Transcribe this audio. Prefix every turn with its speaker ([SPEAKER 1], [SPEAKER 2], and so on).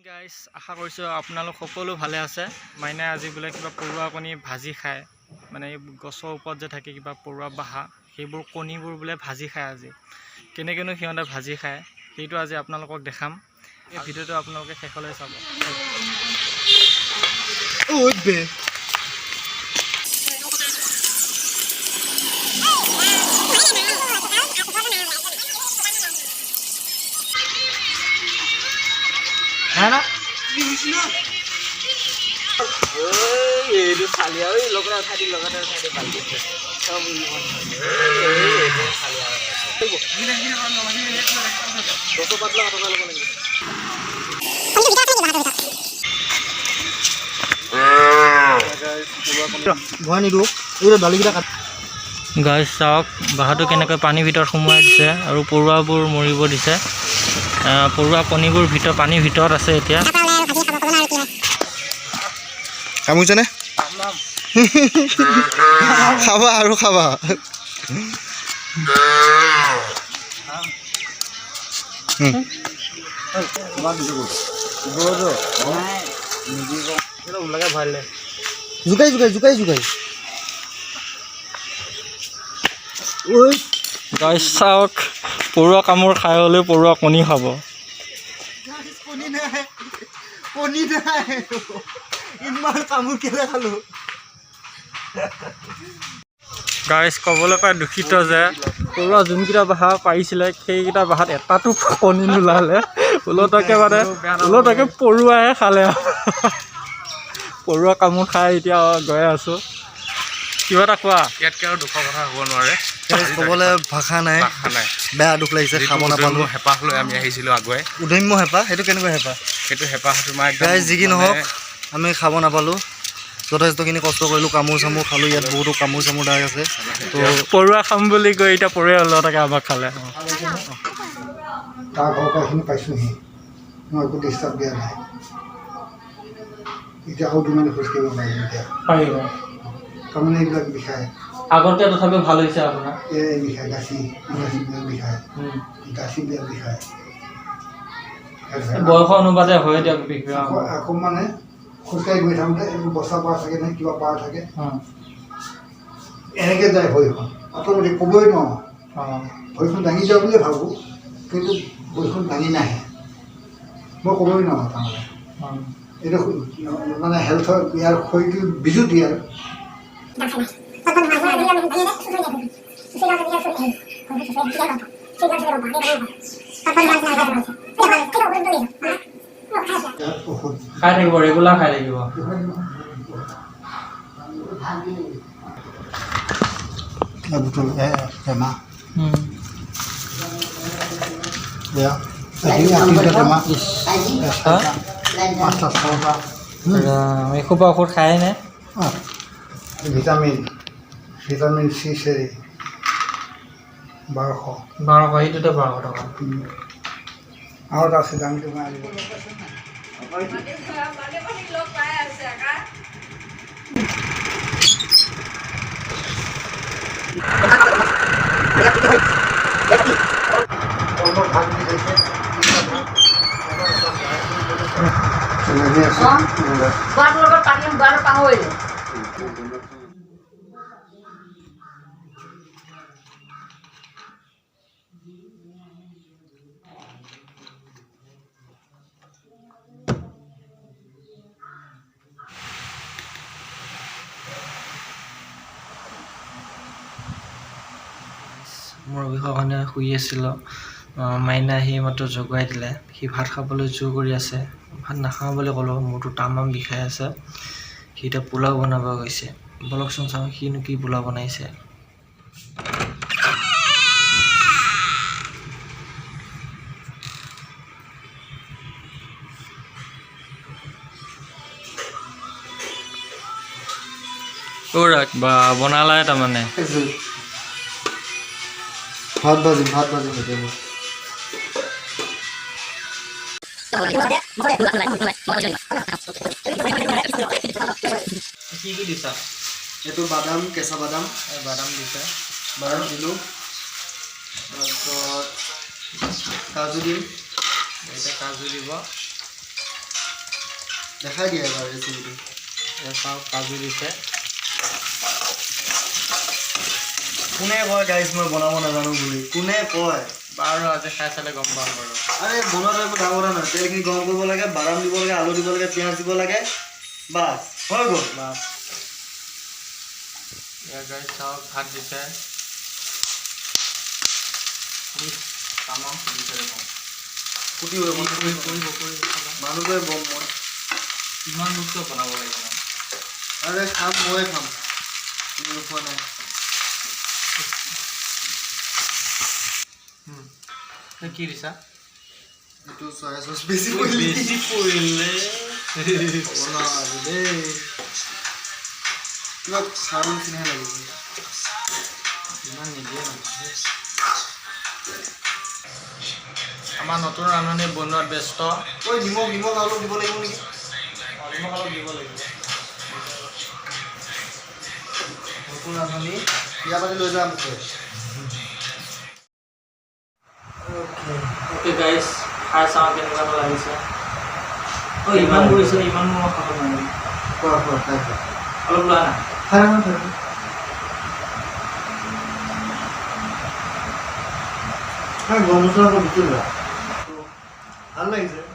[SPEAKER 1] Guys, আশা কৰিছোঁ আপোনালোক সকলো ভালে আছে। মাইনাই আজি বোলে কিবা পৰুৱা কণী ভাজি খায়, মানে এই গছৰ ওপৰত যে থাকে কিবা পৰুৱা বাহা, সেইবোৰ কণীবোৰ বোলে ভাজি খায়। আজি কেনেকৈনো সিহঁতে ভাজি খায় সেইটো আজি আপোনালোকক দেখাম। এই ভিডিঅ'টো আপোনালোকে শেষলৈ চাব। না
[SPEAKER 2] এইটো চালিয়া ঐ, লগতে উঠাই দি, লগতে উঠাই দি, বাল্টিত চব। এইটো চালিয়া গছৰ পাতবিলাক আঁতৰাই ল'ব লাগিব।
[SPEAKER 3] ভৰাই নিদিওঁ, এইকেইটা দালিকেইটা কাট।
[SPEAKER 1] গাইজ, চাওক বাঁহটো কেনেকৈ পানীৰ ভিতৰত সোমোৱাই দিছে আৰু পৰুৱাবোৰ মৰিব দিছে। পৰুৱা কণীবোৰ ভিতৰত, পানীৰ ভিতৰত আছে এতিয়া।
[SPEAKER 3] কামুৰিছেনে? খাবা আৰু খাবা। জোকাই জোকাই জোকাই জোকাই।
[SPEAKER 1] গাইজ চাওক, পৰুৱা কামোৰ খাই হ'লেও পৰুৱা কণী খাব।
[SPEAKER 3] কণী নাই, কণী নাই, ইমান কামোৰ কেলে খালো?
[SPEAKER 1] গাইজ, ক'বলৈ পাই দুখিত যে পৰুৱা যোনকেইটা বাঁহ পাৰিছিলে সেইকেইটা বাঁহত এটাতো কণী নোলালে, ওলটাকে মানে ওলটাকে পৰুৱাহে খালে। পৰুৱা কামোৰ খাই এতিয়া গৈ আছোঁ। কিবা এটা কোৱা।
[SPEAKER 4] ইয়াতকৈ আৰু দুখৰ কথা হ'ব নোৱাৰে।
[SPEAKER 3] ক'বলৈ ভাষা নাই।
[SPEAKER 4] ভাষা নাই।
[SPEAKER 3] বেয়া দুখ লাগিছে,
[SPEAKER 4] যিটো
[SPEAKER 3] খাব নাপালোঁ।
[SPEAKER 4] উদম্য হেঁপাহ লৈ আমি আহিছিলোঁ আগুৱাই।
[SPEAKER 3] উদম্য হেঁপাহ, সেইটো কেনেকুৱা হেঁপাহ?
[SPEAKER 4] সেইটো হেঁপাহ তোমাৰ একদম।
[SPEAKER 3] গাইজ, যি কি
[SPEAKER 4] মানে
[SPEAKER 3] নহওক, আমি খাব নাপালোঁ। যথেষ্টখিনি কষ্ট কৰিলোঁ, কামোৰ চামোৰ খালোঁ। ইয়াত বহুতো কামোৰ চামোৰ দাগ আছে তো।
[SPEAKER 1] পৰুৱা খাম বুলি কৈ এতিয়া পৰুৱাই ওলটাকে আমাক খালে।
[SPEAKER 5] তাৰ ঘৰৰ পৰা এইখিনি পাইছোঁহি, মই একো ডিষ্টাৰ্ব দিয়া নাই। এতিয়া আৰু 2 মাইল খোজকাঢ়িব পাৰিম এতিয়া।
[SPEAKER 1] পাৰিব।
[SPEAKER 5] তাৰমানে এইবিলাক বিষায়।
[SPEAKER 1] আগতে তথাপিও ভাল হৈছে আপোনাৰ।
[SPEAKER 5] এই বিষায়, গাঁঠি গাঁঠিবিলাক বিষায়, গাঁঠিবিলাক বিষায়।
[SPEAKER 1] বয়সৰ অনুপাতে হয় দিয়ক বিষ।
[SPEAKER 5] আকৌ মানে খোজকাঢ়ি গৈ থাকোঁতে এইবোৰ বস্তা পাৰ থাকে নে কিবা পাৰ থাকে, এনেকৈ যায় ভৰিখন, অট'মেটিক, ক'বই নোৱাৰোঁ। ভৰিখন দাঙি যোৱা বুলিয়ে ভাবোঁ, কিন্তু ভৰিখন দাঙি নাহে, মই ক'বই নোৱাৰোঁ। তাৰমানে এইটো মানে হেল্থৰ ইয়াৰ শৰীৰটো বিজুতি আৰু। ইয়াত ঔষধ
[SPEAKER 1] খাই থাকিব, ৰেগুলাৰ খাই থাকিব।
[SPEAKER 5] বুটল টেমা, এয়া তিনিটা টেমা, চাৰিটা, পাঁচটা, ছটা।
[SPEAKER 1] এসোপা ঔষধ খায়ে নে?
[SPEAKER 5] অঁ, ভিটামিন, ভিটামিন চি চেৰি 1200।
[SPEAKER 1] 1200, সেইটোতে 1200 টকা।
[SPEAKER 5] আৰু এটা আছে, দামটো মই আনিব। ভাগ দি দিছে। তেনেকৈ আছে।
[SPEAKER 6] বুঢ়াটোৰ লগত পাতিম, বুঢ়াটো পাহৰিলে।
[SPEAKER 1] মোৰ বিষৰ কাৰণে শুই আছিলোঁ, মাইনা আহি মাত্ৰ জগাই দিলে। সি ভাত খাবলৈ জোৰ কৰি আছে। ভাত নাখাওঁ বুলি ক'লোঁ, মোৰতো তামাম বিষাই আছে। সি এতিয়া পোলাও বনাব গৈছে। ব'লকচোন চাওঁ সিনো কি পোলাও বনাইছে। বা বনালাই তাৰমানে?
[SPEAKER 3] ভাত ভাজিম, ভাত ভাজিম এতিয়া মই।
[SPEAKER 1] কি কি দিছা?
[SPEAKER 3] এইটো বাদাম, কেঁচা বাদাম।
[SPEAKER 1] বাদাম দিছা?
[SPEAKER 3] বাদাম দিলোঁ, তাৰপিছত কাজু দিম।
[SPEAKER 1] এতিয়া কাজু দিব।
[SPEAKER 3] দেখাই দিয়া এবাৰ ৰেচিপিটো।
[SPEAKER 1] চাওক, কাজু দিছে।
[SPEAKER 3] কোনে কয় গাইজ মই বনাব নাজানো বুলি? কোনে কয়?
[SPEAKER 1] বাৰু, আজি খাই চালে গম পাম বাৰু।
[SPEAKER 3] আৰে, বনোৱাটো একো ডাঙৰ কথা নহয়। তেলখিনি গৰম কৰিব লাগে, বাদাম দিব লাগে, আলু দিব লাগে, পিঁয়াজ দিব লাগে, বাছ, হৈ গ'ল।
[SPEAKER 1] বাছ। এয়া গাইজ চাওক, ভাত দিছে। ইহ, তামাম ফুলিছে দেখোন।
[SPEAKER 3] ফুটিব।
[SPEAKER 1] কৰিব কৰিব খাবা।
[SPEAKER 3] মানুহটোৱে বম মই।
[SPEAKER 1] ইমান লোক কিয় বনাব লাগিব ন?
[SPEAKER 3] আৰে, খাম, ময়ে খাম, তুমি নোখোৱা নাই।
[SPEAKER 1] তই কি দিছা?
[SPEAKER 3] এইটো চয়া চচ বেছি পৰিলে।
[SPEAKER 1] বেছি পৰিলে।
[SPEAKER 3] হ'ব ন আজি দেই। কিবা খাৰৰ নিচিনাহে লাগিছে।
[SPEAKER 1] ইমান নিদিয়ে মানুহে। আমাৰ নতুন ৰান্ধনি বনোৱাত ব্যস্ত।
[SPEAKER 3] ঐ, নিমখ অলপ দিব লাগিব নেকি?
[SPEAKER 1] নিমখ অলপ দিব লাগিব।
[SPEAKER 3] নতুন ৰান্ধনি, বিয়া পাতি লৈ যাম মুখে।
[SPEAKER 1] অ'কে গাইজ, খাই চাওঁ কেনেকুৱানো লাগিছে। অ', ইমান পৰিছে, ইমান মই খাব নোৱাৰিম।
[SPEAKER 3] খোৱা খোৱা, খাই খোৱা।
[SPEAKER 1] অলপ লোৱা না।
[SPEAKER 3] খাই থাকোঁ, খাই থাকোঁ। খাই, গৰম মছলা অলপ বেছি লোৱা। ভাল লাগিছে।